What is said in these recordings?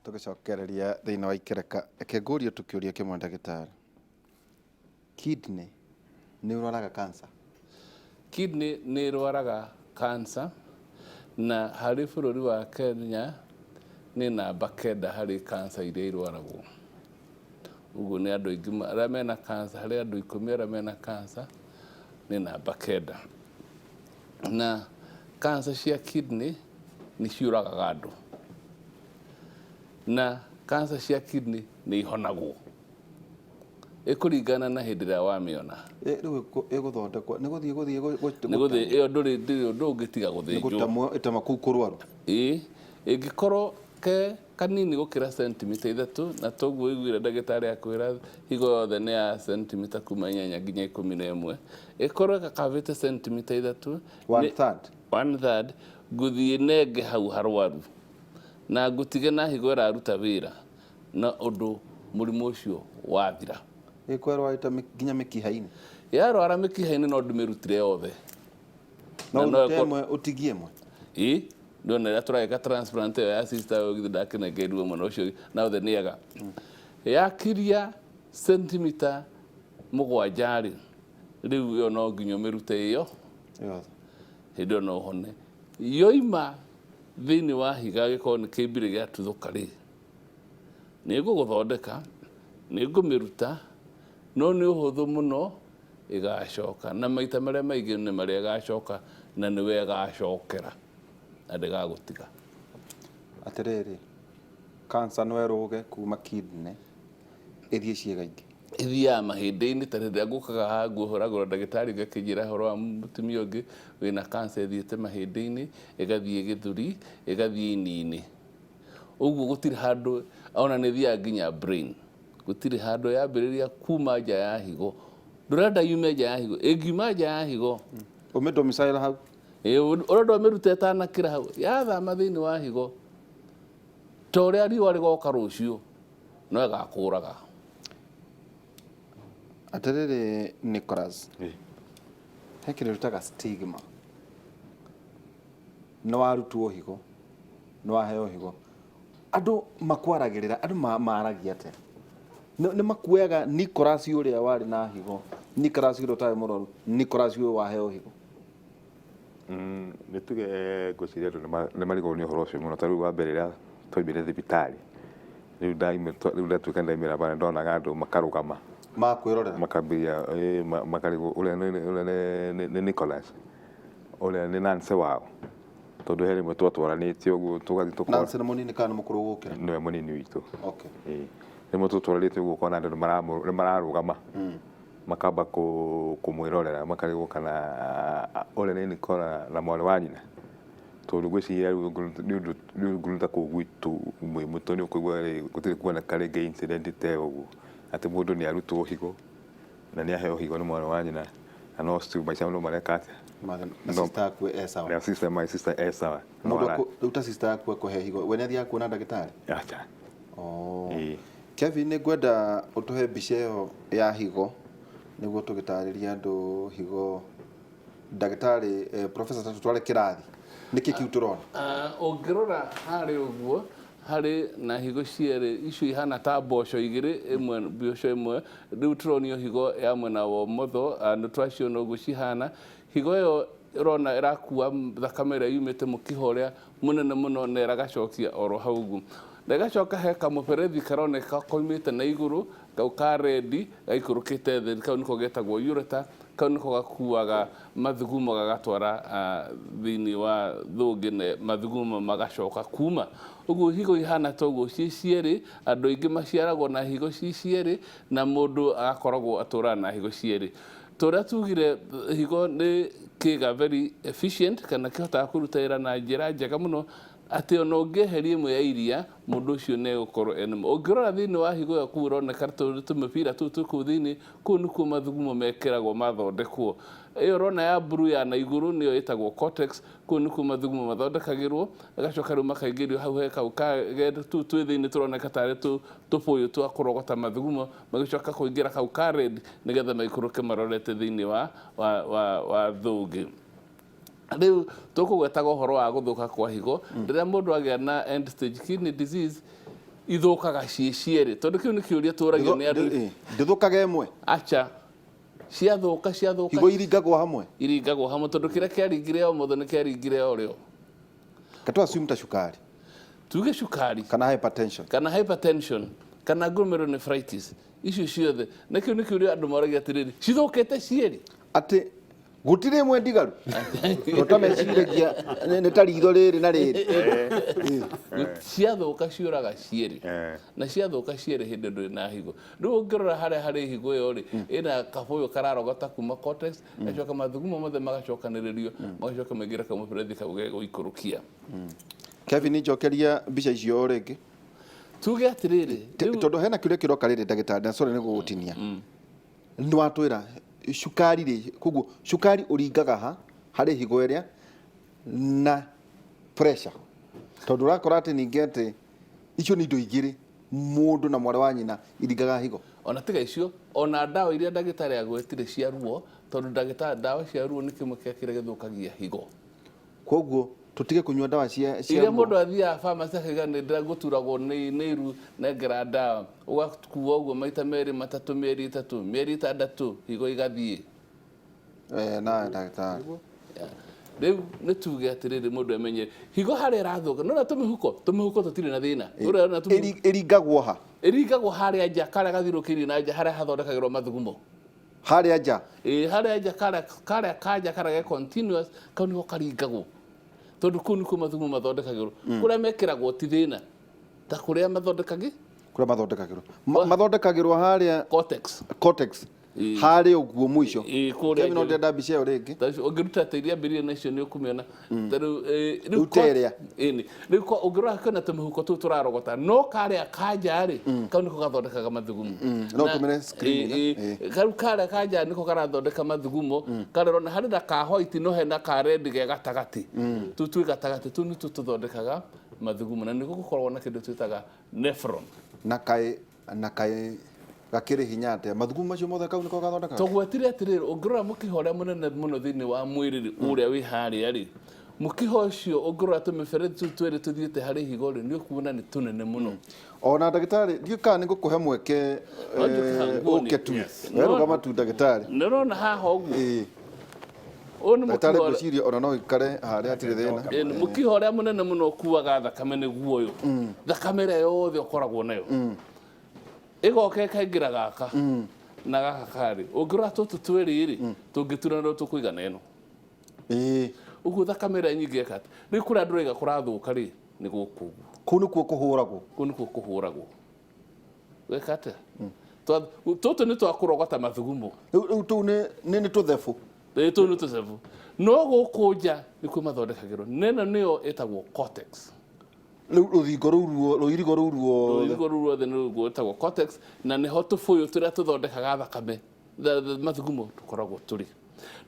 Tũgĩcokereria thĩinĩ wa ikereka, reke ngũrie tu kĩũria kĩmwe ndagĩtarĩ. Kidney nĩ ũrwaraga cancer? Kidney nĩ ĩrwaraga cancer na harĩ bũrũri wa Kenya nĩ namba 9 harĩ cancer iria irwaragwo. Ũguo nĩ andũ aingĩ arĩa mena cancer, harĩ andũ 10 arĩa mena cancer nĩ namba 9. Na cancer cia kidney nĩ ciũragaga andũ. Na cancer cia kidney nĩ ihonagwo. Ĩkũringana na hĩndĩ ĩrĩa wamĩona. Rĩu ĩgũthondekwo nĩ gũthiĩ gũthiĩ nĩ gũthĩ ĩyo ndũrĩ ndĩrĩ ũndũ ũngĩ tiga nĩ gũthĩnjwo. Gũtemwo ĩtema kũu kũrwaru. Ĩĩ, ĩngĩkorwo ke kanini gũkĩra sentimita 3, na toguo ũiguire ndagĩtarĩ akwĩra higo yothe nĩ ya sentimita kuma 8 nginya 11, ĩkorwo gakabĩte sentimita 3, One third. One third, ngũthiĩ nenge hau harwaru na ngũtige na higo ĩraruta wĩra na ũndũ mũrimũ ũcio wathira. Ĩkwerwarĩte nginya mĩkiha-inĩ? Yarwara mĩkiha-inĩ no ndĩmĩrutire yothe. No ũrute ĩmwe ũtigie ĩmwe? Ĩĩ, ndona rĩrĩa tũragĩka transplant ĩyo ya sister ũyũ githĩ ndakĩnengerirwo mwena ũcio na othe nĩ ega. Yakiria sentimita 7 rĩ, rĩu ĩyo no nginya ũmĩrute ĩyo yothe. Hĩndĩ ĩyo no ũhone. Yoima thĩinĩ wa higa gĩkorwo nĩ kĩmbire gĩatuthũka rĩ, nĩ ngũgũthondeka, nĩ ngũmĩruta, no nĩ ũhũthũ mũno ĩgacoka. Na maita marĩa maingĩ nĩ marĩa ĩgacoka na nĩwe ĩgacokera na ndĩgagũtiga. Atĩrĩrĩ, cancer no ĩrũge kuma kidney ĩthiĩ ciĩga ingĩ? Ĩthiaga mahĩndĩ-inĩ, ta rĩrĩa ngũkaga haha nguohoragwo ndagĩtarĩ ũngĩ akĩnjĩra ũhoro wa mũtumia ũngĩ wĩna cancer ĩthiĩte mahĩndĩ-inĩ, ĩgathiĩ gĩthũri, ĩgathiĩ ini-inĩ. Ũguo gũtirĩ handũ, ona nĩ ĩthiaga nginya brain. Gũtirĩ handũ yambĩrĩria kuma nja ya higo. Ndũrenda yume nja ya higo. Ĩngiuma nja ya higo. Ũmĩ domicile hau. Ĩĩ, ũrenda ũmĩrute ĩtanakĩra hau. Yathama thĩinĩ wa higo, ta ũrĩa riũa rĩgoka rũciũ, no ĩgakũraga. Atĩrĩrĩ Nicholas, he kĩndũ twĩtaga stigma. Nĩ warutwo higo, nĩ waheo higo, andũ makwaragĩrĩra, andũ maragia atĩa? Nĩ makuoyaga Nicholas ũrĩa warĩ na higo, Nicholas ũrĩa ũtarĩ mũrwaru, Nicholas ũyũ waheo higo? Nĩ tuge ngwĩciria andũ nĩ marigagwo nĩ ũhoro ũcio mũno. Ta rĩu wa mbere rĩrĩa twaumire thibitarĩ, rĩu rĩu ndatuĩka nĩ ndaumĩra bara, nĩ ndonaga andũ makarũgama. Makwĩrorera. Makambĩrĩria makarigwo ũrĩa nĩ Nicholas, ũrĩa nĩ Nancy wao. Tondũ he rĩmwe twatwaranĩte ũguo tũgathiĩ tũkona. Nancy nĩ mũnini kana nĩ mũkũrũ gũgũkĩra? Nĩwe mũnini witũ. Okay. Ĩĩ. Rĩmwe tũtwaranĩte ũguo ũkona andũ nĩ mararũgama. Makamba kũmwĩrorera makarigwo kana ũrĩa nĩ Nicola na mwarĩ wa nyina. Tondũ ngwĩciria rĩu nĩ ũndũ ta kũu gwitũ Mwĩmũtũ nĩ ũkũigua gũtirĩ kuoneka rĩngĩ incident ta ĩyo ũguo. Atĩ mũndũ nĩ arutwo higo na nĩ aheo higo nĩ mwarĩ wa nyina na no still maica no mareka atĩa? Na sister yaku e sawa? Na sister, my sister e sawa. Mũndũ rĩu ta sister yaku akũhe higo, we nĩ athiaga kuona ndagĩtarĩ? Acha. Oh. Kevin, nĩ ngwenda ũtũhe mbica ĩyo ya higo nĩguo tũgĩtarĩrie andũ higo. Ndagĩtarĩ professor, tatũtware kĩrathi. Nĩkĩ kĩu tũrona? Ũngĩrora harĩ ũguo harĩ na higo cierĩ icio ihana ta mboco igĩrĩ, ĩmwe mboco ĩmwe. Rĩu tũronio higo ya mwena wa ũmotho, nĩ twaciona ũguo cihana. Higo ĩyo ũrona ĩrakua thakame ĩrĩa yumĩte mũkiha ũrĩa mũnene mũno na ĩragacokia oro hau ũguo. Na ĩgacoka he kamũberethi karoneka koimĩte na igũrũ, kau ka red gaikũrũkĩte thĩ, kau nĩko getagwo ureter, kau nĩko gakuaga mathugumo gagatwara thĩinĩ wa thũngĩ na mathugumo magacoka kuma. Ũguo higo ihana ta ũguo ciĩ cierĩ, andũ aingĩ maciaragwo na higo ciĩ cierĩ na mũndũ agakoragwo atũraga na higo cierĩ. Ta ũrĩa tugire higo nĩ kĩga very efficient kana kĩhotaga kũruta wĩra na njĩra njega mũno atĩ ona ũngĩeheria ĩmwe ya iria mũndũ ũcio nĩ egũkorwo ena. Ũngĩrora thĩinĩ wa higo ĩyo kũu ĩroneka tũmĩbira tũu twĩ kũu thĩinĩ, kũu nĩkuo mathugumo mekĩragwo mathondekwo. Ĩyo ũrona ya blue ya na igũrũ nĩyo ĩtagwo cortex, kũu nĩkuo mathugumo mathondekagĩrwo, agacoka rĩu makaingĩrio hau he kau tũu twĩ thĩinĩ tũroneka tarĩ tũbũyũ twa kũrogota mathugumo, magĩcoka kũingĩra kau ka red nĩgetha maikũrũke marorete thĩinĩ wa thũngĩ. Rĩu tũkũgwetaga ũhoro wa gũthũka kwa higo, rĩrĩa mũndũ agĩa na end stage kidney disease, Ithũkaga ciĩ cierĩ, tondũ kĩu nĩ kĩũria tũragio nĩ andũ. Ndĩthũkaga ĩmwe? Acha, ciathũka ciathũka. Higo iringagwo hamwe? Iringagwo hamwe, tondũ kĩrĩa kĩaringire o motho nĩ kĩaringire o rĩo. Ka assume ta cukari. Tuge cukari. Kana hypertension. Kana hypertension, kana glomerulonephritis, icio ciothe. Na kĩu nĩ kĩũria andũ moragia atĩrĩrĩ, cithũkĩte cierĩ? Atĩ gũtirĩ ĩmwe ndigaru? To ta meciragia nĩ ta ritho rĩrĩ na rĩrĩ. Ciathũka ciũraga cierĩ. Na ciathũka cierĩ hĩndĩ ndũrĩ na higo. Rĩu ũngĩrora harĩa harĩ higo ĩyo rĩ, ĩna kabũyũ kararogota kuma cortex, gacoka mathugumo mothe magacokanĩrĩrio, magacoka maingĩra kamũberethi kau gegũikũrũkia. Kevin, njokeria mbica icio o rĩngĩ. Tuge atĩrĩrĩ, Tondũ hena kĩũria kĩroka rĩrĩ, ndagĩtarĩ, na sorry nĩ gũgũtinia. Nĩ watwĩra cukari rĩ, koguo cukari ũringaga ha harĩ higo ĩrĩa na pressure, tondũ ũrakora atĩ ningĩ atĩ icio nĩ indo igĩrĩ, mũndũ na mwarĩ wa nyina, iringaga higo. Ona tiga icio, ona ndawa iria ndagĩtarĩ agwetire cia ruo, tondũ ndagĩtarĩ, ndawa cia ruo nĩ kĩmwe kĩa kĩrĩa gĩthũkagia higo. Koguo tutige kunyua ndawa cia iria ruo. Mũndũ athiaga pharmacy akaiga nĩ ndĩra-gũturagwo nĩ iru, nengera ndawa, ũgakua ũguo maita merĩ matatũ, mĩeri 3, mĩeri 6, higo igathiĩ. Eh, na ndagĩtarĩ. Rĩu nĩ tuge atĩrĩrĩ, mũndũ amenye higo harĩa ĩrathũka nona tũmĩhuko tũtirĩ na thĩna. Ũrĩa ũrona Ĩringagwo ha? Ĩringagwo harĩa nja, karĩa gathiũrũrũkĩirie na nja, harĩa hathondekagĩrwo mathugumo. Harĩa nja? Ĩĩ, harĩa nja, karĩa kanja, karĩa ge continuous, kau nĩko karingagwo, tondũ kũu nĩkuo mathugumo mathondekagĩrwo. Kũrĩa mekĩragwo ti thĩna ta kũrĩa mathondekagĩ. Kũrĩa mathondekagĩrwo. Mathondekagĩrwo harĩa? Cortex. Cortex. Harĩa ũguo mũico? Ĩĩ, kũrĩa Kevin, no nja. ndĩrenda mbica ĩyo rĩngĩ. Ta ũcio, ũngĩruta ta iria mbĩrire nacio nĩ ũkũmĩona. Ta rĩu, rĩu Rĩu ta ĩrĩa. Ĩni. Rĩu ũngĩrora kwĩna tũmĩhuko tũu tũrarogota, no karĩa kanja rĩ, kau nĩko gathondekaga mathugumo. No ũtũmĩre screen ĩno. Ĩĩ, kau karĩa kanja nĩko karathondeka mathugumo. Karĩa ũrona harĩ na ka white, no hena ka red ge gatagatĩ. Tũu twĩ gatagatĩ, tũu nĩtuo tũthondekaga mathugumo, na nĩkuo gũkoragwo na kĩndũ twĩtaga nephron. Na kaĩ gakĩrĩ hinya atĩa mathugumo macio mothe kau nĩko gathondekaga? Tũgwetire atĩrĩrĩ, ũngĩrora mũkiha ũrĩa mũnene mũno thĩinĩ wa mwĩrĩ rĩ, ũrĩa wĩ harĩa rĩ, mũkiha ũcio ũngĩrora tũmĩberethi tũu twĩrĩ tũthiĩte harĩ higo rĩ, nĩ ũkuona nĩ tũnene mũno. Ona ndagĩtarĩ, ndiũĩ kana nĩ ngũkũhe mweke. No njũke haha nguone. Ũke tu werũgama tu, ndagĩtarĩ. Nĩ ũrona haha ũguo? Ĩĩ. Ũyũ nĩ Ndagĩtarĩ, mũkiha ũrĩa ngwĩciria ona no ikare harĩa, hatirĩ thĩna. Ĩĩ, nĩ mũkiha ũrĩa mũnene mũno ũkuaga thakame nĩguo ũyũ. Thakame ĩrĩa yothe ũkoragwo nayo ĩgoka ĩkaingĩra gaka na gaka karĩ. Ũngĩrora tũtũ twĩrĩ rĩ, tũngĩturanĩrwo tũkũigana ĩno. Ũguo thakame ĩrĩa nyingĩ ĩka atĩ rĩu kũrĩa andũ raiga kũrathũka rĩ, nĩ gũkũ ũguo. Kũu nĩkuo kũhũragwo? Kũu nĩkuo kũhũragwo. Weka atĩa? Tũtũ nĩ twakũrogota mathugumo. Rĩu tũu nĩ tũthebũ? Ĩĩ, tũu nĩ tũcebũ, no gũkũ nja nĩkuo mathondekagĩrwo, na ĩno nĩyo ĩtagwo cortex. Rĩu rũthingo rũu rũirigo rũu ruothe? Rũirigo rũu ruothe nĩ rũguo rwĩtagwo cortex, na nĩho tũbũyũ tũrĩa tũthondekaga thakame, mathugumo tũkoragwo tũrĩ.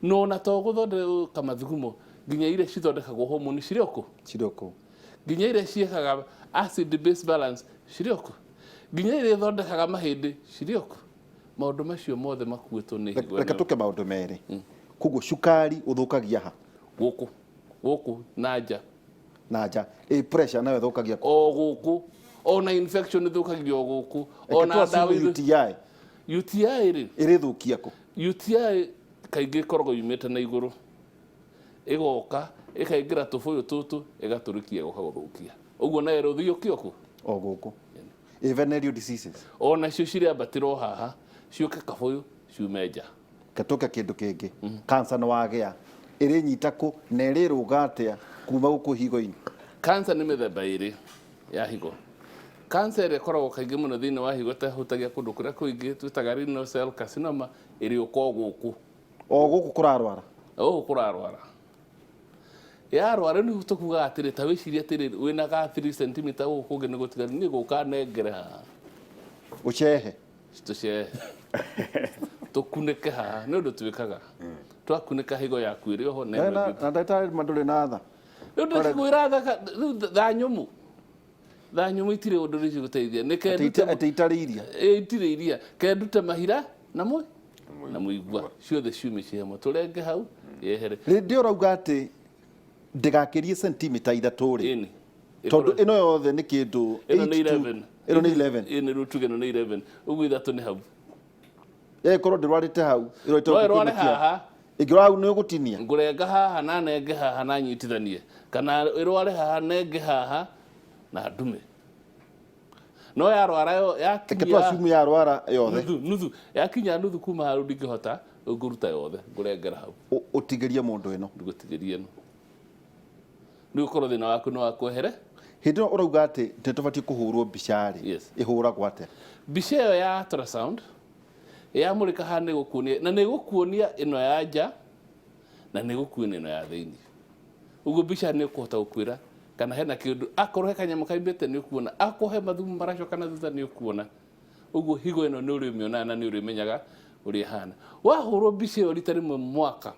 No ona to gũthondeka mathugumo, nginya iria cithondekagwo hormone cirĩ o kũ? Cirĩ o kũu. Nginya iria ciĩkaga acid base balance cirĩ o kũ. Nginya iria ithondekaga mahĩndĩ cirĩ o kũ. Maũndũ macio mothe makuĩtwo nĩ higo Reke ĩno. tũke maũndũ merĩ. Koguo cukari ũthũkagia ha? Gũkũ na nja. Na nja. Ĩ pressure nayo ĩthũkagia kũ? O gũkũ. Ona infection ĩthũkagia o gũkũ. Reke Ona tu ndawa assume UTI. UTI rĩ, ĩrĩthũkia kũ? UTI kaingĩ ĩkoragwo yumĩte na igũrũ, ĩgoka ĩkaingĩra tũbũyũ tũtũ, ĩgatũrĩkia, ĩgoka gũthũkia ũguo, nayo ĩrũthiũkio kũ? O gũkũ. Ĩ venereal diseases? Ona cio cirĩambatĩra o haha, ciũke kabũyũ, ciume nja. Reke tũke kĩndũ kĩngĩ. Cancer nĩ wagĩa, ĩrĩnyita kũ na ĩrĩrũga atĩa kuma gũkũ higo-inĩ? Cancer nĩ mĩthemba ĩrĩ ya higo. Cancer ĩrĩa ĩkoragwo kaingĩ mũno thĩinĩ wa higo, ĩtahutagia kũndũ kũrĩa kũingĩ, twĩtaga renal cell carcinoma, ĩrĩũka o gũkũ. O gũkũ kũrarwara? Gũkũ kũrarwara. Yarwara rĩu tũkugaga atĩrĩ, ta wĩcirie atĩrĩrĩ, wĩna ga 3 cm gũkũ kũngĩ nĩ gũtigari, niĩ gũka nengere haha. Ũcehe? Tũcehe, tũkunĩke haha. Nĩ ũndũ twĩkaga, twakunĩka higo yaku ĩrĩ oho na ĩno na ĩngĩ. Na ndagĩtarĩ, ma ndũrĩ na tha. Rĩu ndĩkĩkwĩra thaka rĩu tha nyũmũ, tha nyũmũ itirĩ ũndũ rĩcigũteithia nĩ Atĩ atĩ itarĩ iria? Ĩ, itirĩ iria. Kendute mahira na mũigua ciothe ciume ciĩ hamwe, tũrenge hau yehere. Rĩndĩ ũrauga atĩ ndĩgakĩrie sentimita 3 rĩ? Ĩni. Tondũ ĩno yothe nĩ kĩndũ Ĩno nĩ 8 11. Ĩno nĩ 11. Ĩĩ, nĩ rĩu tuge ĩno nĩ 11, ũguo ithatũ nĩ hau. Ĩkorwo ndĩrwarĩte hau, ĩrwarĩte No gũkũ ĩrware mĩkiha. Haha. Ĩngĩrwara hau nĩ ũgũtinia. Ngũrenga haha na nenge haha na nyitithanie, kana ĩrware haha, nenge haha na ndume. No yarwara yo Reke yakinyia twassume yarwara yothe. Nuthu nuthu, yakinya nuthu kuma hau ndingĩhota, rĩu ngũruta yothe, ngũrengera hau. Ũtigĩrie mũndũ ĩno. Ngũtigĩrie ĩno. Rĩu ũkorwo thĩna waku nĩ wakwehere. Hĩndĩ ĩno ũrauga atĩ nĩ tũbatiĩ kũhũrwo mbica rĩ, Yes. ĩhũragwo atĩa? Mbica ĩyo ya ultrasound yamũrĩka haha nĩ gũkuonia, na nĩ gũkuonia ĩno ya nja na nĩ gũkuonia ĩno ya thĩinĩ. Ũguo mbica nĩ ũkũhota gũkwĩra kana hena kĩndũ, akorwo he kanyamũ kaimbĩte nĩ ũkuona, akorwo he mathumu maracoka na thutha nĩ ũkuona. Ũguo higo ĩno nĩ ũrĩmĩonaga na nĩ ũrĩmenyaga ũrĩa ĩhana. Wahũrwo mbica ĩyo rita rĩmwe mwaka,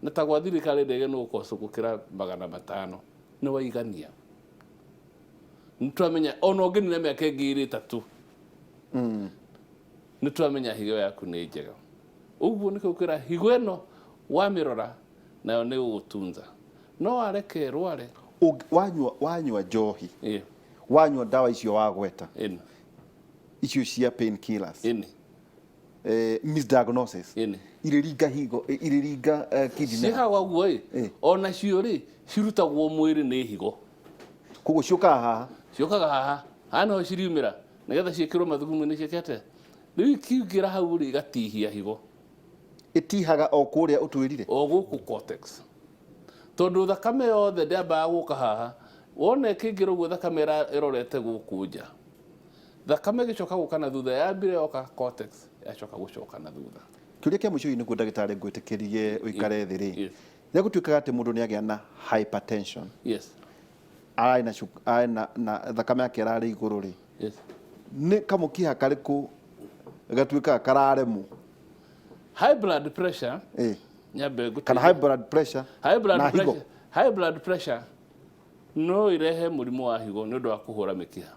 na ta gwa thirikari ndege nĩ gũkoco gũkĩra 500, nĩ waigania. Nĩ twamenya ona ũngĩnina mĩaka ĩngĩ ĩrĩ ĩtatũ, nĩ twamenya higo yaku nĩ njega. Ũguo nĩkĩo kwĩra higo ĩno wamĩrora nayo nĩ gũgũtunza, no wareke ĩrware. Wanyua njohi, wanyua ndawa icio wagweta, icio cia pain killers, misdiagnosis, irĩringa higo, irĩringa kidney. Ciĩkaga ũguo ĩ. Ona cio rĩ, cirutagwo mwĩrĩ nĩ higo. Koguo ciũkaga haha. Ciũkaga haha, haha niho ciriumĩra nĩgetha ciĩkĩrwo mathugumo-inĩ ciĩke atĩa. Rĩu ikiingĩra hau rĩ, igatihia higo. Ĩtihaga o kũrĩa ũtwĩrire. O gũkũ cortex, tondũ thakame yothe ndĩambaga gũka haha. Wona ĩkĩingĩra ũguo, thakame ĩrorete gũkũ nja, thakame ĩgĩcoka gũka na thutha, yambire yoka cortex, yacoka gũcoka na thutha. Kĩũria kĩa mũico nĩguo ndagĩtarĩ ngwĩtĩkĩrie ũikare thĩ rĩ, Yes. rĩrĩa gũtuĩkaga atĩ mũndũ nĩ agĩa na hypertension, ararĩ na ararĩ na thakame yake ĩrarĩ igũrũ rĩ, nĩ kamũkiha karĩkũ gatuĩkaga kararemwo? High blood pressure. Nyambe ngũteithie. Kana high blood pressure High blood na higo. pressure, high blood pressure no irehe mũrimũ wa higo nĩ ũndũ wa kũhũra mĩkiha,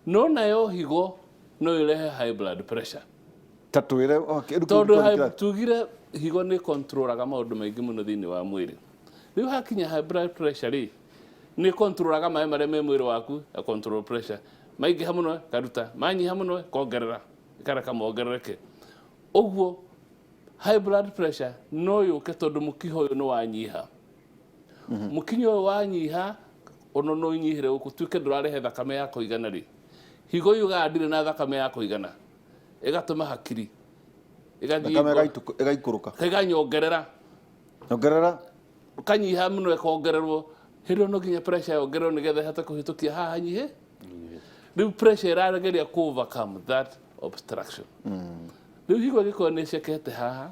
no nayo higo no irehe high blood pressure. Ta twĩre, okay, rĩu tondũ tugire higo nĩ controlaga maũndũ maingĩ mũno thĩinĩ wa mwĩrĩ. Rĩu hakinya high blood pressure rĩ, nĩ controlaga maĩ marĩa me mwĩrĩ waku, ya control pressure. Maingĩha mũno karuta, manyiha mũno kongerera, ĩkareka mongerereke. Ũguo high blood pressure no yũke tondũ mũkiha ũyũ nĩ wanyiha. Mũkinya ũyũ wanyiha, ono no inyihĩre gũkũ, tuĩke ndũrarehe thakame ya kũigana rĩ, higo yugaga ndirĩ na thakame ya kũigana, ĩgatũma hakiri ĩgathiĩ Thakame ĩgaikũrũka. Ĩganyongerera. Nyongerera. Kanyiha mũno ĩkongererwo. Hĩndĩ ĩyo no nginya pressure yongererwo nĩgetha ĩhote kũhĩtũkia haha hanyihe. Rĩu pressure ĩrageria kũ overcome that obstruction. Rĩu higo ĩgĩkorwo nĩ ĩcekete haha,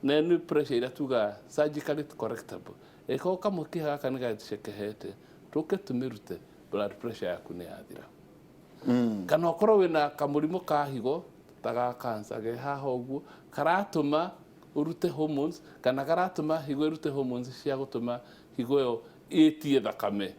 na nĩ pressure ĩrĩa tugaga surgically correctable, ĩkorwo kamũkiha gaka nĩ gacekehete, tũke tũmĩrute, blood pressure yaku nĩ yathira. Kana ũkorwo wĩna kamũrimũ ka higo ta ga cancer ge haha ũguo, karatũma ũrute hormones, kana karatũma higo ĩrute hormones cia gũtũma higo ĩyo ĩtie thakame.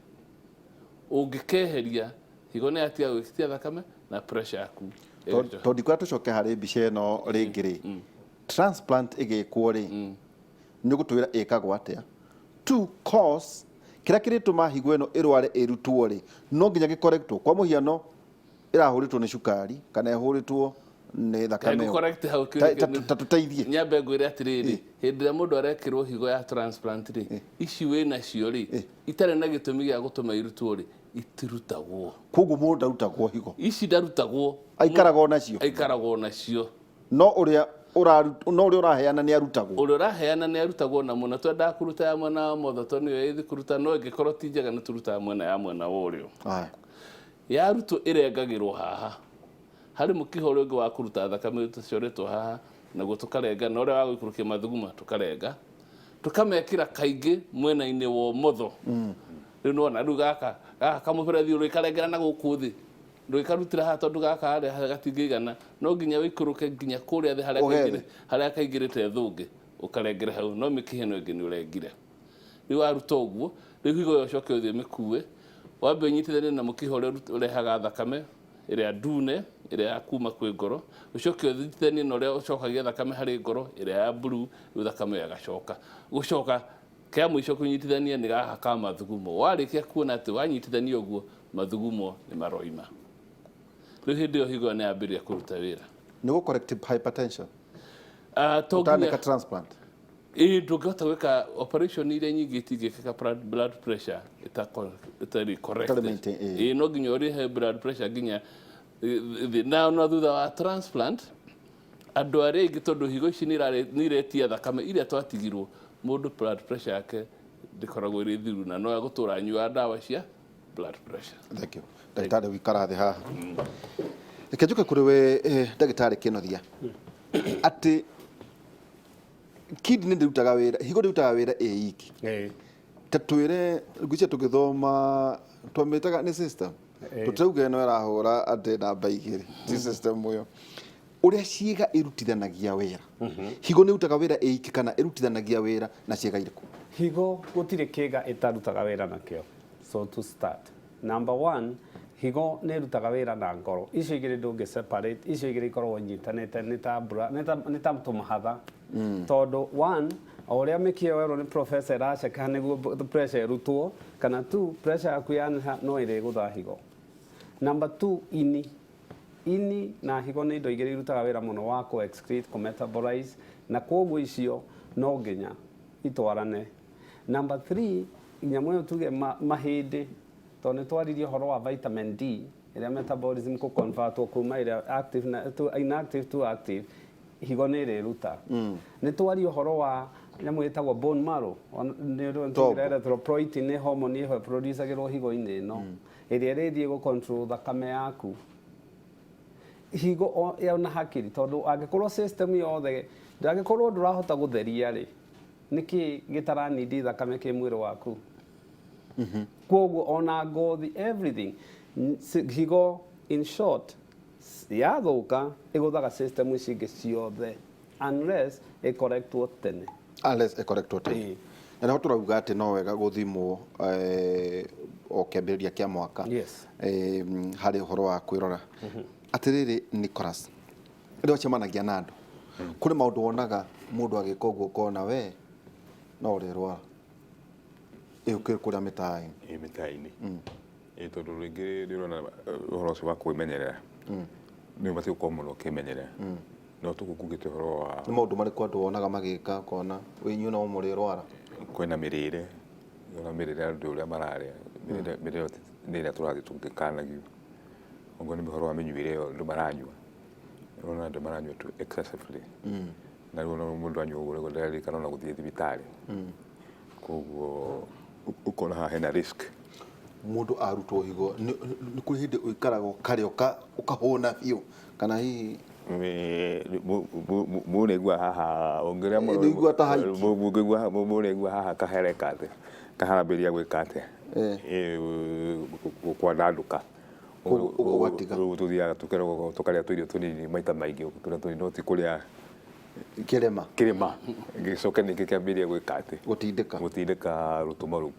Ũngĩkeheria, higo nĩ yatiga gwĩtia thakame na pressure yaku ĩgacoka. Tondũ ndikwenda tũcoke harĩ mbica ĩno rĩngĩ rĩ, transplant ĩgĩkwo rĩ, nĩ ũgũtwĩra ĩkagwo atĩa? Two, cause kĩrĩa kĩrĩtũma higo ĩno ĩrware ĩrutwo rĩ, no nginya gĩkorektwo. Kwa mũhiano, ĩrahũrĩtwo nĩ cukari kana ĩhũrĩtwo nĩ thakame ĩyo. Correct hau. Ta tũteithie. Nyambe ngwĩre atĩrĩrĩ, hĩndĩ ĩrĩa mũndũ arekĩrwo higo ya transplant rĩ, ici wĩ nacio rĩ, itarĩ na gĩtũmi gĩa gũtũma irutwo rĩ, itirutagwo. Koguo mũndũ ndarutagwo higo? Ici ndarutagwo. Aikaraga o nacio? Aikaragwo nacio. No ũrĩa ũraheana nĩ arutagwo? Ũrĩa ũraheana nĩ arutagwo, na mũno twendaga kũruta ya mwena wa motho tondũ nĩyo ĩthi kũruta, no ĩngĩkorwo ti njega nĩ tũrutaga mwena ya mwena wa ũrĩo. Yarutwo ĩrengagĩrwo haha harĩ mũkiha ũrĩa ũngĩ wa kũruta thakame tũcoretwo haha, naguo tũkarenga, na ũrĩa wa gũikũrũkia mathuguma tũkarenga, tũkamekĩra kaingĩ mwena-inĩ wa ũmotho. Rĩu nĩwona rĩu gaka kamũberethi ũrĩkarengera na gũkũ thĩ, ndũgĩkarutĩra haha tondũ gaka harĩa gatingĩigana, no nginya ũikũrũke nginya kũrĩa thĩ harĩa Ũgethe. Harĩa kaingĩrĩte thũngĩ, ũkarengera hau, no mĩkiha ĩno ĩngĩ nĩ ũrengire. Rĩu waruta ũguo, rĩu higo ĩyo ũcoke ũthiĩ ũmĩkue, wambe ũnyitithanie na mũkiha ũrĩa ũrehaga thakame ĩrĩa ndune, ĩrĩa ya kuma kwĩ ngoro, ũcoke ũnyitithanie na ũrĩa ũcokagia thakame harĩ ngoro, ĩrĩa ya blue. Rĩu thakame ĩyo ĩgacoka gũcoka. Kĩa mũico kũnyitithania nĩ gaka ka mathugumo. Warĩkia kuona atĩ wanyitithania ũguo, mathugumo nĩ maroima. Rĩu hĩndĩ ĩyo higo nĩ yambĩrĩria kũruta wĩra. Nĩ gũ correct hypertension? Ah, to nginya ũtaneka transplant? Ĩĩ, ndũngĩhota gwĩka operation iria nyingĩ itingĩkĩka blood pressure ĩtarĩ corrected. Ĩtarĩ maintain, ĩĩ. Ĩĩ, no nginya ũrĩhe blood pressure nginya thĩ. Na thutha wa transplant andũ arĩa aingĩ, tondũ higo ici nĩ iretia thakame iria twatigirwo, mũndũ blood pressure yake ndĩkoragwo ĩrĩ thiru na no egũtũra anyuaga ndawa cia blood pressure. Thank you, ndagĩtarĩ. Wikara thĩ haha, reke njũke kũrĩ we, ndagĩtarĩ Kĩnothia, atĩ kidney ndĩrutaga wĩra, higo ndĩrutaga wĩra ĩ iki. Ta twĩre, ngwĩciria tũgĩthoma twamĩtaga nĩ system. Tũtirauga ĩno ĩrahũra atĩ namba 2 ti system ĩyo, ũrĩa ciĩga irutithanagia wĩra. Higo nĩ ĩrutaga wĩra ĩ iki kana ĩrutithanagia wĩra na ciĩga irĩkũ? Higo gũtirĩ kĩga ĩtarutaga wĩra nakĩo. So to start, number one, higo nĩ ĩrutaga wĩra na ngoro. Icio igĩrĩ ndũngĩ separate, icio igĩrĩ ikoragwo inyitanĩte, nĩ ta mbura, nĩ ta tũmahatha, tondũ one, o ũrĩa mĩkiha werwo nĩ professor ĩraceka nĩguo pressure ĩrutwo, kana two, pressure yaku yaneha no ĩrĩgũtha higo. Number two, ini. Ini na higo nĩ indo igĩrĩ irutaga wĩra mũno wa kũ excrete, kũ metabolize, na kwoguo icio no nginya itwarane. Number three, nyamũ ĩyo tuge mahĩndĩ, tondũ nĩ twaririe ũhoro wa vitamin D ĩrĩa metabolism kũ convertwo kuma ĩrĩa active na to inactive to active, higo nĩ ĩrĩruta. Nĩ twaria ũhoro wa nyamũ ĩtagwo bone marrow, nĩ Tombo. Erythropoietin nĩ hormone ĩho ĩproducagĩrwo higo-inĩ ĩno ĩrĩa ĩrĩthiĩ gũ control thakame yaku. Higo ona hakiri, tondũ angĩkorwo system yothe, angĩkorwo ndũrahota gũtheria rĩ, nĩkĩ gĩtaranindi thakame kĩ mwĩrĩ waku? Koguo ona ngothi, everything. Higo in short yathũka ĩgũthaga system ici ingĩ ciothe unless ĩkorektwo tene. Unless ĩkorektwo tene. Na nĩho tũrauga atĩ no wega gũthimwo o kĩambĩrĩria kĩa mwaka. Harĩ ũhoro wa kwĩrora. Atĩrĩrĩ Nicholas, rĩrĩa ũcemanagia na andũ, kũrĩ maũndũ wonaga mũndũ agĩka ũguo ũkona we no ũrĩrwara ĩ ũkĩrĩ kũrĩa mĩtaa-inĩ? Ĩ, mĩtaa-inĩ ĩ, tondũ rĩngĩ nĩ ũrona ũhoro ũcio wa kwĩmenyerera nĩ ũbatiĩ gũkorwo mũno ũkĩmenyerera, no tũkũkugĩte ũhoro wa Nĩ maũndũ marĩkũ andũ wonaga magĩka ũkona wĩ inyuĩ no mũrĩrwara? Kwĩna mĩrĩre, ona mĩrĩre ya andũ ũrĩa mararĩa, mĩrĩre ĩyo nĩ ĩrĩa tũrathiĩ tũgĩkanagio. Okorwo nĩ ũhoro wa mĩnyuĩre ĩyo andũ maranyua, ũrona andũ maranyua tu excessively, na rĩu ona mũndũ anyua ũguo rĩu ndararirikana ona gũthiĩ thibitarĩ. Koguo ũkona haha hena risk. Mũndũ arutwo higo nĩ kũrĩ hĩndĩ ũikaraga ũkarĩa ũkahũna biũ kana hihi? Mũnĩigua haha ũngĩrĩa mũno. Nĩũigua ta haiki. Mũnĩigua haha kahereka atĩ kaharambĩria gwĩka atĩa? Kwandandũka. Koguo ũgatiga. Rĩu tũthiaga tũkerwo tũkarĩa tũirio tũnini maita maingĩ, tũrĩa tũnini, no ti kũrĩa Kĩrĩma. Kĩrĩma gĩcoke ningĩ kĩambĩrĩrie gwĩka atĩ? Gũtindĩka. Gũtindĩka rũtũmo rũu.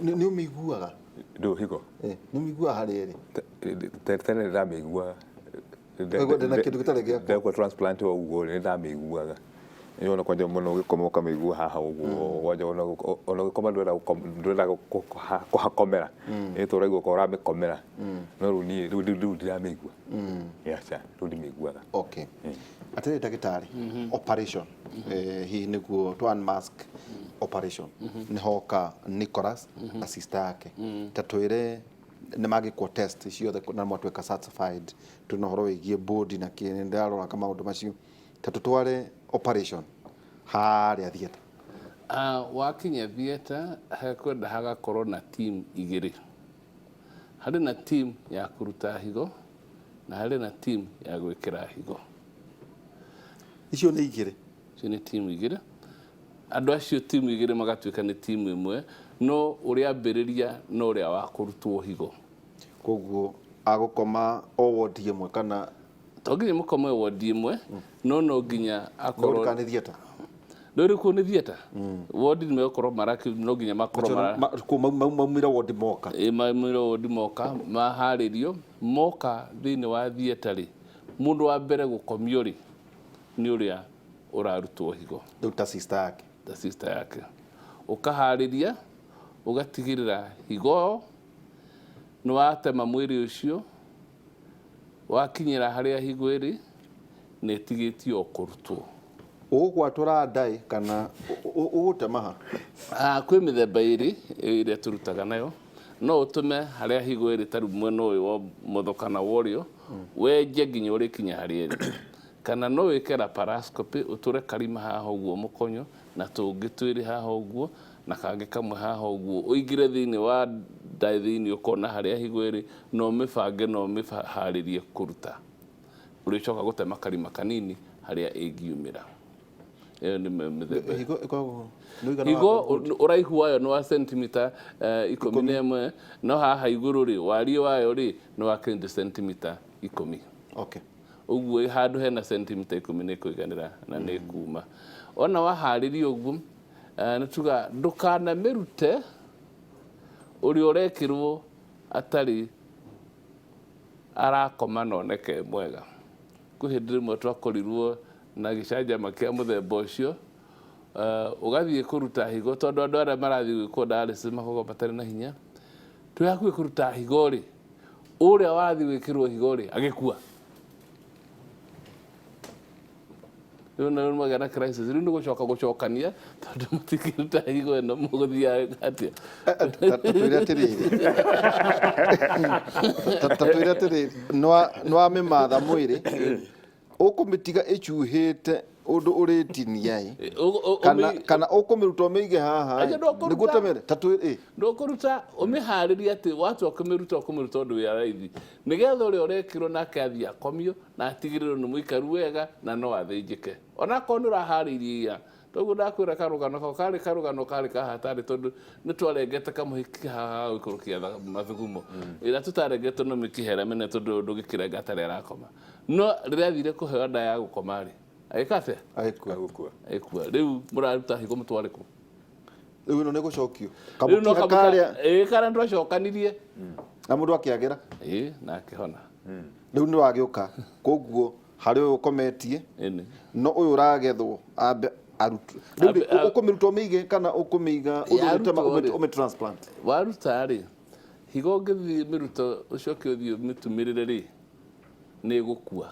Nĩ ũmĩiguaga? Ndũ higo? Nĩ ũmĩiguaga harĩ ĩrĩ? Tene ndĩramĩigua. Ũkaigua ndĩna kĩndũ gĩtarĩ gĩakwa. Ndekwo transplant o ũguo rĩ, nĩndamĩiguaga. Nĩ kwanja mũno ũgĩkoma ũkamĩigua haha ũguo, kwanja ona ũgĩkoma ndũrenda kũhakomera, ĩ to ũraigua ka ũramĩkomera, no rĩu niĩ rĩu ndiramĩigua. Aca, rĩu ndimĩiguaga. Okay, atĩrĩ ndagĩtarĩ, operation, hihi nĩguo to unmask operation, nĩ hoka Nicholas na sister yake, ta twĩre nĩ magĩkwo test ciothe na mwatuĩka certified, twĩna ũhoro wĩgiĩ body na kĩ, ndĩraroraga maũndũ macio, ta tũtware operation harĩa theatre. Ah, wakinya theatre hekwenda hagakorwo na team igĩrĩ. Harĩ na team ya kũruta higo na harĩ na team ya gwĩkĩra higo. Icio nĩ igĩrĩ? Icio nĩ team igĩrĩ. Andũ acio team igĩrĩ magatuĩka nĩ team ĩmwe, no ũrĩambĩrĩria no ũrĩa wa kũrutwo higo. Koguo agũkoma o wodi ĩmwe kana? To nginya mũkome wodi ĩmwe, no nginya akorwo Kana nĩ theatre? Rĩu kũu nĩ theatre, wodi nĩ megũkorwo maraki, no nginya makorwo mara Maumĩra wodi moka. Ĩ, maumĩra wodi moka maharĩrio moka thĩinĩ wa theatre rĩ, mũndũ wa mbere gũkomio rĩ nĩ ũrĩa ũrarutwo higo. Rĩu ta sister yake. Ta sister yake. Ũkaharĩria, ũgatigĩrĩra higo nĩ watema mwĩrĩ ũcio. Wakinyĩra harĩa higo ĩrĩ nĩ ĩtigĩtio o kũrutwo. Ũgũgwatũra ndaĩ kana ũgũtema ha? Kwĩ mĩthemba ĩrĩ ĩrĩa tũrutaga nayo. No ũtũme harĩa higo ĩrĩ ta rĩu mwena ũyũ wa ũmotho kana wa ũrĩo, wenje nginya ũrĩkinya harĩa ĩrĩ. Kana no wĩke laparoscopy, ũtũre karima haha ũguo mũkonyo na tũngĩ twĩrĩ haha ũguo na kangĩ kamwe haha ũguo, ũingĩre thĩinĩ wa nda thĩinĩ ũkona harĩa higo ĩrĩ na ũmĩbange na ũmĩharĩrie kũruta. Ũrĩcoka gũtema karima kanini harĩa ĩngiumĩra. Ĩyo nĩ mĩthemba. Higo ĩkoragwo nĩ ũigana wa Higo ũraihu wayo nĩ wa sentimita 11, no haha igũrũ rĩ, wariĩ wayo rĩ nĩ wa kĩndũ sentimita 10. Okay. Ũguo handũ hena sentimita 10 nĩ kũiganĩra na nĩ kuma. Ona waharĩria ũguo, nĩ tuga ndũkanamĩrute ũrĩa ũrekĩrwo atarĩ arakoma na oneke mwega. Kwĩ hĩndĩ rĩmwe twakorirwo na gĩcanjama kĩa mũthemba ũcio, ũgathiĩ kũruta higo tondũ andũ arĩa marathiĩ gwĩkwo dialysis makoragwo matarĩ na hinya. Twĩ hakuhĩ kũruta higo rĩ, ũrĩa wathiĩ gwĩkĩrwo higo rĩ, agĩkua. Rĩu nĩ magĩa na crisis, rĩu nĩ gũcoka gũcokania tondũ mũtingĩruta higo ĩno mũgũthiaga atĩa? Ta twĩre atĩrĩrĩ, ta twĩre atĩrĩrĩ, nĩwamĩmatha mwĩrĩ, ũkũmĩtiga ĩcuhĩte ũndũ ũrĩtinia ĩ, kana kana ũkũmĩruta ũmĩige haha Aca, ĩ, ndũkũruta. nĩguo ũtemere ta twĩ ĩ. Ndũkũruta, ũmĩharĩrie atĩ watua kũmĩruta ũkũmĩruta ũndũ wĩ raithi, nĩgetha ũrĩa ũrekĩrwo nake athiĩ akomio na atigĩrĩrwo nĩ mũikaru wega na no athĩnjĩke onakorwo nĩ ũraharĩirie ira. Toguo ndakwĩra karũgano kau karĩ karũgano karĩ ka hatarĩ, tondũ nĩ twarengete kamũhiki haha ga gũikũrũkia mathugumo ĩrĩa tũtarengete no mĩkiha ĩrĩa mĩnene, tondũ ndũngĩkĩrenga atarĩ arakoma. No rĩrĩa athire kũheo nda ya gũkoma rĩ, agĩka atĩa? Agĩkua. Agũkua. Agĩkua. Rĩu mũraruta higo mũtware kũ? Rĩu ĩno nĩ gũcokio Rĩu no kamũkiha kamũkiha karĩa ĩĩ, karĩa twacokanirie na mũndũ akĩagĩra. Ĩĩ, na akĩhona. Rĩu nĩ wagĩũka koguo harĩ ũyũ ũkometie, ĩni no ũyũ ũragethwo ambe arutwo rĩu rĩ, ũkũmĩruta ũmĩige kana ũkũmĩiga ũndũ ũrĩtema Yarutwo rĩ. ũmĩ transplant? Waruta rĩ, higo ũngĩthiĩ mĩruto ũcoke ũthiĩ ũmĩtumĩrĩre rĩ, nĩ ĩgũkua.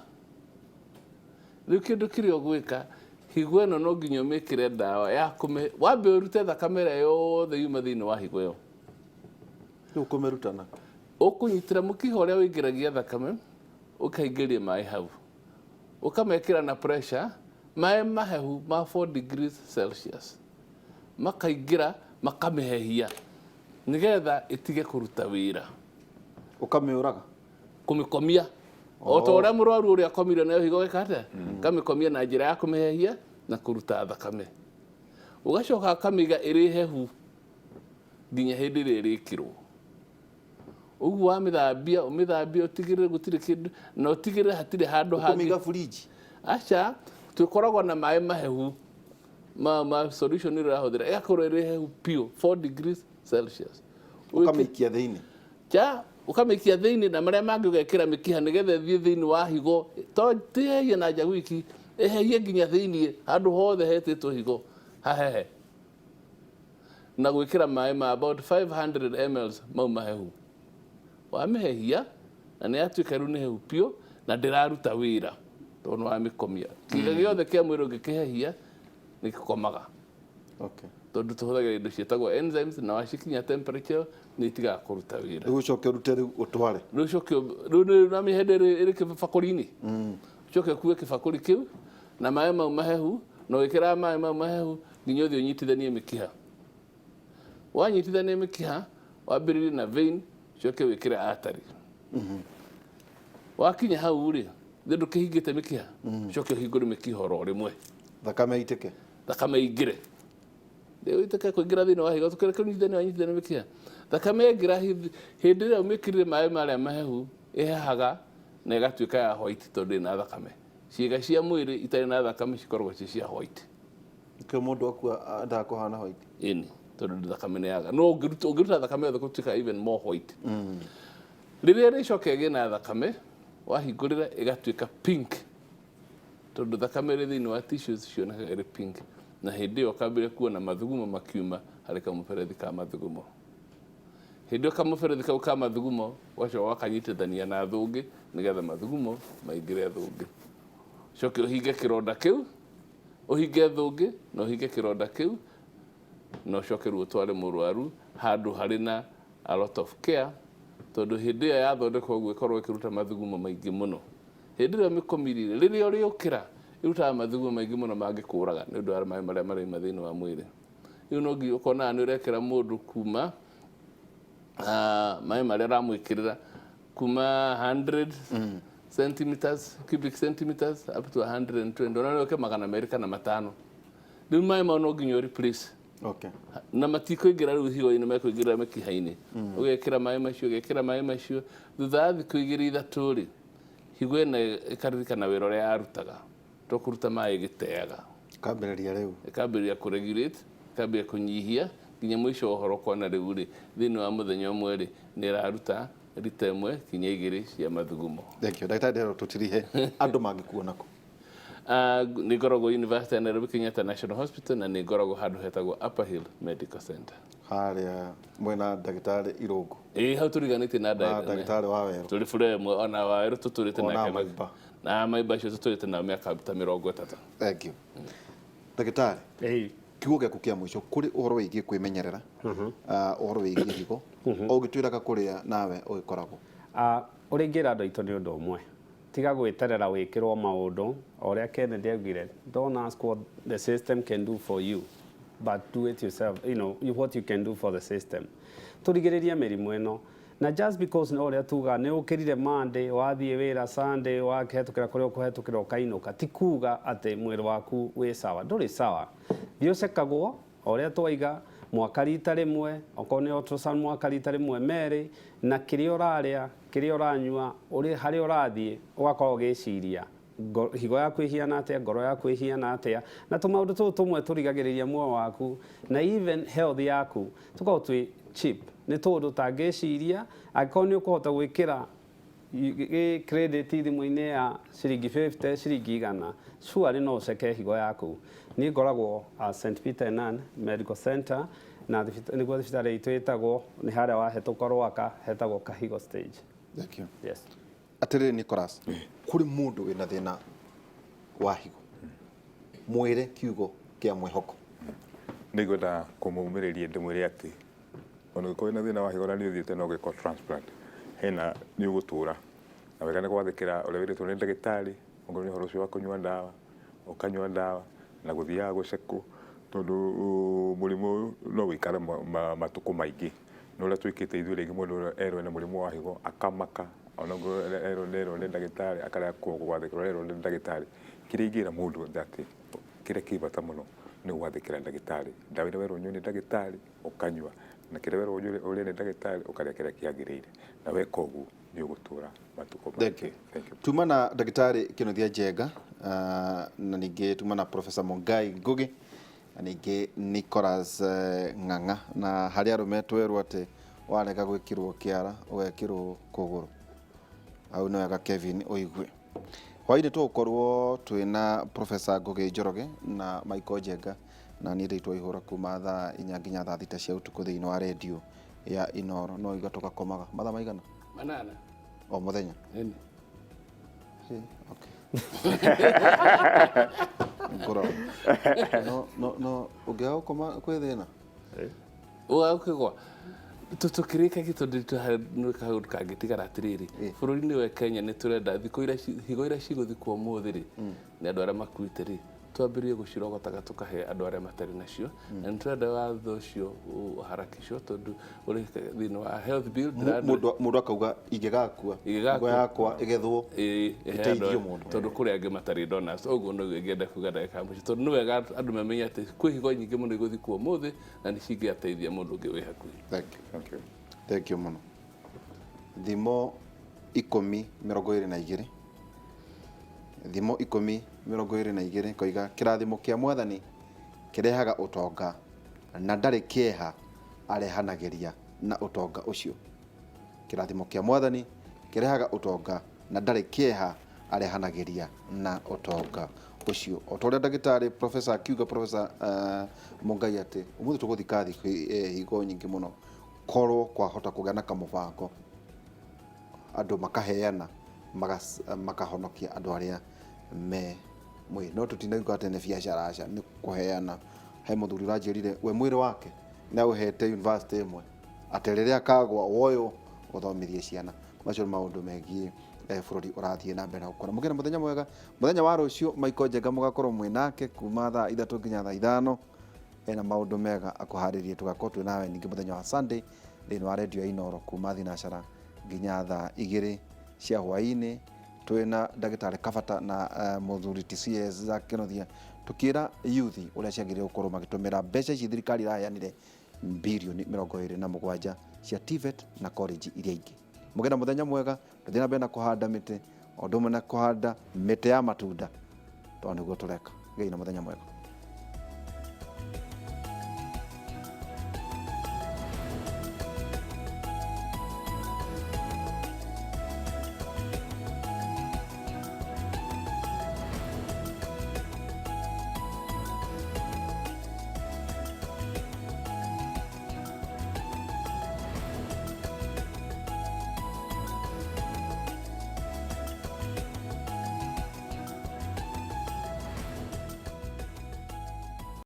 Rĩu kĩndũ kĩrĩa ũgwĩka, higo ĩno no nginya ũmĩkĩre ndawa ya kũmĩ wambe ũrute thakame ĩrĩa yothe yuma thĩinĩ wa higo ĩyo. Rĩu ũkũmĩruta na Ũkũnyitĩra mũkiha ũrĩa ũingĩragia thakame, ũkaingĩria maĩ hau, ũkamekĩra na pressure, maĩ mahehu ma 4 degrees Celsius makaingĩra makamĩhehia nĩgetha ĩtige kũruta wĩra. Ũkamĩũraga. Kũmĩkomia o ta ũrĩa mũrwaru ũrĩa akomire nayo higo ĩka atĩa, kamĩkomia na njĩra ya kũmĩhehia na kũruta thakame, ũgacoka ũkamĩiga ĩrĩ hehu nginya hĩndĩ ĩrĩa ĩrĩkĩrwo. Ũguo wamĩthambia, ũmĩthambie, ũtigĩrĩre gũtirĩ kĩndũ na ũtigĩrĩre hatirĩ handũ hangĩ. Ũkũmĩiga fridge? Aca, twĩkoragwo na maĩ mahehu ma solution ĩrĩa ũrahũthĩra ĩgakorwo ĩrĩ hehu piũ, 4 degrees Celsius. Ũkamĩikia thĩinĩ? Cha, ũkamĩikia thĩinĩ na marĩa mangĩ ũgekĩra mĩkiha nĩgetha ĩthiĩ thĩinĩ wa higo, to ti hehie na nja gwiki, ĩhehie nginya thĩinĩ handũ hothe hetĩtwo higo hahehe, na gwĩkĩra maĩ ma about 500 ml mau mahehu. Wamĩhehia na nĩ yatuĩka rĩu nĩ hehu piũ na ndĩraruta wĩra tondũ nĩ wamĩkomia. Kĩga gĩothe kĩa mwĩrĩ ũngĩkĩhehia nĩ gĩkomaga. Tondũ tũhũthagĩra indo ciĩtagwo enzymes, na wacikinya temperature nĩ itigaga kũruta wĩra. Rĩu ũcoke ũrute, rĩu ũtware. Rĩu ũcoke, rĩu nĩ namenya hĩndĩ ĩrĩ kĩbakũri-inĩ, ũcoke ũkue kĩbakũri kĩu na maĩ mau mahehu, na ũgĩkĩraga maĩ mau mahehu nginya ũthiĩ ũnyitithanie mĩkiha. Wanyitithania mĩkiha, wambĩrĩrie na vein, ũcoke wĩkĩre artery. Wakinya hau rĩ, thĩ ndũkĩhingĩte mĩkiha, ũcoke ũhingũre mĩkiha oro rĩmwe. Thakame itĩke. Thakame ingĩre. Rĩu ĩtĩke kũingĩra thĩinĩ wa higo, tũkĩreke kũnyitithania, wanyitithania mĩkiha, thakame yaingĩra hĩndĩ ĩrĩa ũmĩkĩrire maĩ marĩa mahehu, ĩhehaga na ĩgatuĩka ya white tondũ ĩna thakame. Ciĩga cia mwĩrĩ itarĩ na thakame cikoragwo ciĩ cia white. Nĩkĩo mũndũ akua endaga kũhana white. Ĩni, tondũ thakame nĩ yaga. No ũngĩruta thakame yothe gũtuĩka even more white. Rĩrĩa ĩrĩcoka ĩgĩe na thakame, wahingũrĩra ĩgatuĩka pink, tondũ thakame ĩrĩ thĩinĩ wa tissues cionekaga ĩrĩ pink, na hĩndĩ ĩyo ũkambĩrĩria kuona mathugumo makiuma harĩ kamũberethi ka mathugumo. Hĩndĩ ĩyo kamũberethi kau ka mathugumo ũgacoka ũgakanyitithania na thũngĩ nĩgetha mathugumo maingĩre thũngĩ. Ũcoke ũhinge kĩronda kĩu, ũhinge thũngĩ na ũhinge kĩronda kĩu, na ũcoke rĩu ũtware mũrwaru handũ harĩ na a lot of care, tondũ hĩndĩ ĩyo yathondekwo ũguo ĩkorwo ĩkĩruta mathugumo maingĩ mũno. Hĩndĩ ĩrĩa ũmĩkomirie rĩrĩa ũrĩũkĩra ĩrutaga mathugumo maingĩ mũno mangĩkũraga nĩ ũndũ wa maĩ marĩa maraima thĩinĩ wa mwĩrĩ. Rĩu no nginya ũkonaga nĩ ũrekĩra mũndũ kuma maĩ marĩa ũramwĩkĩrĩra kuma 100 centimeters, cubic centimeters up to 120, ona no ũke 200 kana 500. Rĩu maĩ mau no nginya replace. Okay. Na matikũingĩra rĩu higo-inĩ, mekũingĩra mĩkiha-inĩ. Ũgekĩra maĩ macio, ũgekĩra maĩ macio, thutha wa thikũ 2 3 rĩ, higo ĩno ĩkaririkana wĩra ũrĩa yarutaga, to kũruta maĩ ĩgĩteaga. Ĩkambĩrĩria rĩu. Ĩkambĩrĩria kũregulate, ĩkambĩrĩria kũnyihia, nginya mũico wa ũhoro ũkona rĩu rĩ, thĩinĩ wa mũthenya ũmwe rĩ, nĩ ĩraruta rita 1 nginya 2 cia mathugumo. Thank you. Ndagĩtarĩ Ndero, tũtirihe andũ mangĩkuona kũ? Nĩ ngoragwo University ya Nairobi Kenyatta National Hospital, na nĩ ngoragwo handũ hetagwo Upper Hill Medical Center. Harĩa mwena ndagĩtarĩ Irũngũ. Ĩĩ, hau tũriganĩtie na ndagĩtarĩ wa Werũ. Tũrĩ bure ĩmwe, ona wa Werũ tũtũrĩte nake. Maimba. Na Maimba acio tũtũrĩte nao mĩaka ta 30. Thank you. Ndagĩtarĩ. Ĩĩ. Kiugo gĩaku kĩa mũico kũrĩ ũhoro wĩgiĩ kwĩmenyerera, ũhoro wĩgiĩ higo, ũngĩtwĩraga kũrĩa nawe ũgĩkoragwo. Ũrĩa ingĩra andũ aitũ nĩ ũndũ ũmwe. Tiga gwĩterera wĩkĩrwo maũndũ, o ũrĩa Kennedy augire, don't ask what the system can do for you, but do it yourself, you know, what you can do for the system. Tũrigĩrĩrie mĩrimũ ĩno. Na just because no ũrĩa tuga nĩ ũkĩrire Monday, wathiĩ wĩra Sunday, wakĩhetũkĩra kũrĩa ũkũhetũkĩra ũkainũka, ti kuga atĩ mwĩrĩ waku wĩ sawa. Ndũrĩ sawa. Thiĩ ũcekagwo, o ũrĩa twaiga, mwaka rita rĩmwe, okorwo nĩ ultrasound mwaka rita rĩmwe merĩ, na kĩrĩa ũrarĩa, kĩrĩa ũranyua, ũrĩ harĩa ũrathiĩ, ũgakorwo ũgĩciria higo yaku ĩhiana atĩa, ngoro yaku ĩhiana atĩa, na tũmaũndũ tũtũ tũmwe tũrigagĩrĩria muoyo waku, na even health yaku, tũkorwo twĩ cheap. Nĩ tũndũ ũtangĩciria, angĩkorwo nĩ ũkũhota gwĩkĩra credit thimũ-inĩ ya ciringi 50, ciringi 100, surely no ũceke higo yaku. Niĩ ngoragwo St Peter and Ann Medical Center, na nĩguo thibitarĩ itũ ĩtagwo, nĩ harĩa wahetũka Rwaka, hetagwo Kahigo stage. Thank you. Yes. Atĩrĩrĩ Nicholas, kũrĩ mũndũ wĩna thĩna wa higo, mwĩre kiugo kĩa mwĩhoko. Nĩngwenda kũmũmĩrĩria ndĩmwĩre atĩ ona ũngĩkorwo wĩna thĩna wa higo na nĩ ũthiĩte na ũgekwo transplant, hena nĩ ũgũtũra. Na wega nĩ gwathĩkĩra ũrĩa wĩrĩtwo nĩ ndagĩtarĩ, ongorwo nĩ ũhoro ũcio wa kũnyua ndawa, ũkanyua ndawa na gũthiaga gũcekwo, tondũ mũrimũ ũyũ no ũikare matukũ maingĩ. No ũrĩa twĩkĩte ithuĩ rĩngĩ mũndũ erwo ena mũrimũ wa higo akamaka, ona ongorwo erwo nĩ ndagĩtarĩ akarega gwathĩkĩra ũrĩa erwo nĩ ndagĩtarĩ. Kĩrĩa ingĩra mũndũ atĩ kĩrĩa kĩ bata mũno nĩ gwathĩkĩra ndagĩtarĩ. Ndawa ĩrĩa werwo ũnyue nĩ ndagĩtarĩ ũkanyua, na kĩrĩa werwo ũrĩe nĩ ndagĩtarĩ ũkarĩa kĩrĩa kĩagĩrĩire. Na weka ũguo nĩ ũgũtũra matukũ Thank you. maingĩ. Thank you. Tuma na ndagĩtarĩ Kĩnuthia Njenga, na ningĩ tuma na Professor Mungai Ngugi, na ningĩ Nicholas Ng'ang'a, na harĩ arũme twerwo atĩ warega gwĩkĩrwo kĩara ũgekĩrwo kũgũrũ. Hau nĩ wega Kevin ũigue. Hwaĩ-inĩ tũgũkorwo twĩna Professor Ngugi Njoroge na Michael Njenga, na niĩ ndĩtwo Ihũra kuma thaa 4 nginya thaa 6 cia ũtukũ thĩinĩ wa redio ya Inooro. No iga tũgakomaga mathaa maigana? 8. O mũthenya? Ĩni. Okay. Ngũrora. No, no, no, ũngĩaga gũkoma kwĩ thĩna? Ũgaga ũkĩgwa. Tũkĩrĩkagia tondũ nĩ kaũndũ kangĩtigara atĩrĩrĩ, bũrũri-inĩ wa Kenya nĩ tũrenda thikũ iria higo iria cigũthikwo ũmũthĩ rĩ, nĩ andũ arĩa makuĩte rĩ, twambĩrĩrie gũcirogotaga tũkahe andũ arĩa matarĩ nacio. Na nĩ tũrenda watho ũcio ũharakishwo tondũ ũrĩ thĩinĩ wa health bill. Mũndũ akauga ingĩgakua, Ingĩgakua. higo yakwa ĩgethwo, Ĩteithie ĩteithie mũndũ. Tondũ kũrĩ angĩ matarĩ donors. Ũguo nĩguo ingĩenda kuga ndagĩka ya mũico, tondũ nĩ wega andũ mamenye atĩ kwĩ higo nyingĩ mũno igũthikwo ũmũthĩ na nĩ cingĩateithia mũndũ ũngĩ wĩ hakuhĩ. Thank you. Thank you. Thank you mũno. Thimo 10:22. Thimo 10:22 koiga kĩrathimo kĩa mwathani kĩrehaga ũtonga na ndarĩ kĩeha arehanagĩria na ũtonga ũcio. Kĩrathimo kĩa mwathani kĩrehaga ũtonga na ndarĩ kĩeha arehanagĩria na ũtonga ũcio. O ta ũrĩa ndagĩtarĩ Professor akiuga, Professor Mungai atĩ ũmũthĩ tũgũthika higo nyingĩ mũno. Korwo kwahota kũgĩa na kamũbango andũ makaheana makahonokia andũ arĩa me mwĩrĩ, no tũtinakiuga atĩ nĩ biacara, aca, nĩ kũheana. He mũthuri ũranjĩrire we mwĩrĩ wake nĩ aũhete university ĩmwe, atĩ rĩrĩa akagwa woywo ũthomithie ciana. Macio nĩ maũndũ megiĩ bũrũri ũrathiĩ na mbere na gũkũra. Mũgĩe na mũthenya mwega. Mũthenya wa rũciũ Michael Njenga mũgakorwo mwĩ nake kuma thaa 3 nginya thaa 5. Ena maũndũ mega akũharĩrie. Tũgakorwo twĩ nawe ningĩ mũthenya wa Sunday thĩinĩ wa redio ya Inoro kuma thinacara nginya thaa 2 cia hwaĩ-inĩ, twĩna ndagĩtarĩ Kabata na mũthuri TCS Zack Kĩnuthia, tũkĩra yuthi ũrĩa ciagĩrĩire gũkorwo magĩtũmĩra mbeca ici thirikari iraheanire, mbirioni 27 cia TVET na college iria ingĩ. Mũgĩe na mũthenya mwega. Tũthiĩ na mbere na kũhanda mĩtĩ, o ũndũ ũmwe na kũhanda mĩtĩ ya matunda, tondũ nĩguo tũreka. Gĩai na mũthenya mwega.